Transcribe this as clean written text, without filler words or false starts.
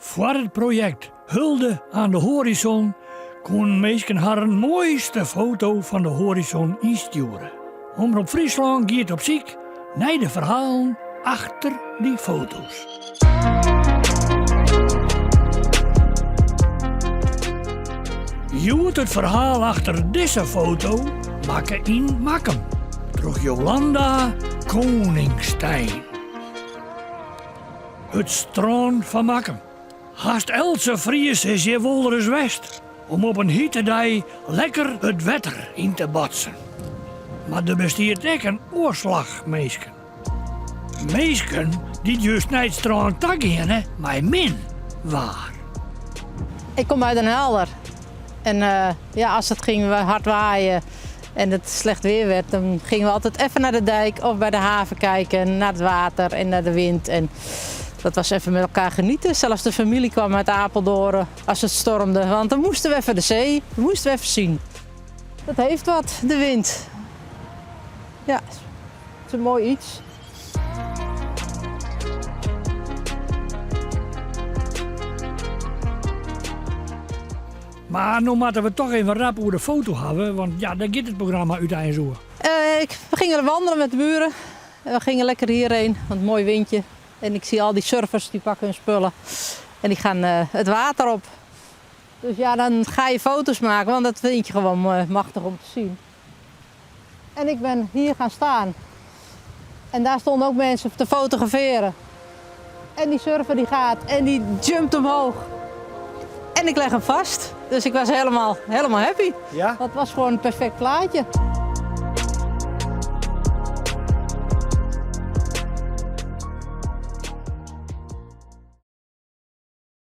Foar it projekt Hulde aan de Horizon koenen minsken harren moaiste foto fan de hoarizon ynstjoere. Omrop Fryslân giet op syk nei de ferhalen achter dy foto's. Hjoed it ferhaal achter dizze foto, makke yn Makkum troch Jolanda Koningstein. It strân fan Makkum. Hast eltse Fries is hjir wolris west om op in hite dei lekker it wetter yn te batsen. Mar der bestiet ek in oar slach minsken. Minsken dy't just nei it strân ta geane mei min waar. Ik kom uit Den Helder en ja, as it ging hard waaien en it slecht weer werd, dan gingen we altijd even naar de dijk of bij de haven kijken, naar het water en naar de wind. En dat was even met elkaar genieten. Zelfs de familie kwam uit Apeldoorn als het stormde, want dan moesten we even de zee, moesten we even zien. Dat heeft wat, de wind. Ja, het is een mooi iets. Mar no moatte we toch even rap oer de foto hawwe, want ja, dêr giet it programma úteins oer. Uh, ik, we gingen wandelen met de buren. We gingen lekker hierheen, want mooi windje. En ik zie al die surfers, die pakken hun spullen. En die gaan uh, het water op. Dus ja, dan ga je foto's maken, want dat vind je gewoon uh, machtig om te zien. En ik ben hier gaan staan. En daar stonden ook mensen te fotograferen. En die surfer die gaat en die jumpt omhoog. En ik leg hem vast. Dus ik was helemaal, helemaal happy. Ja? Dat was gewoon een perfect plaatje.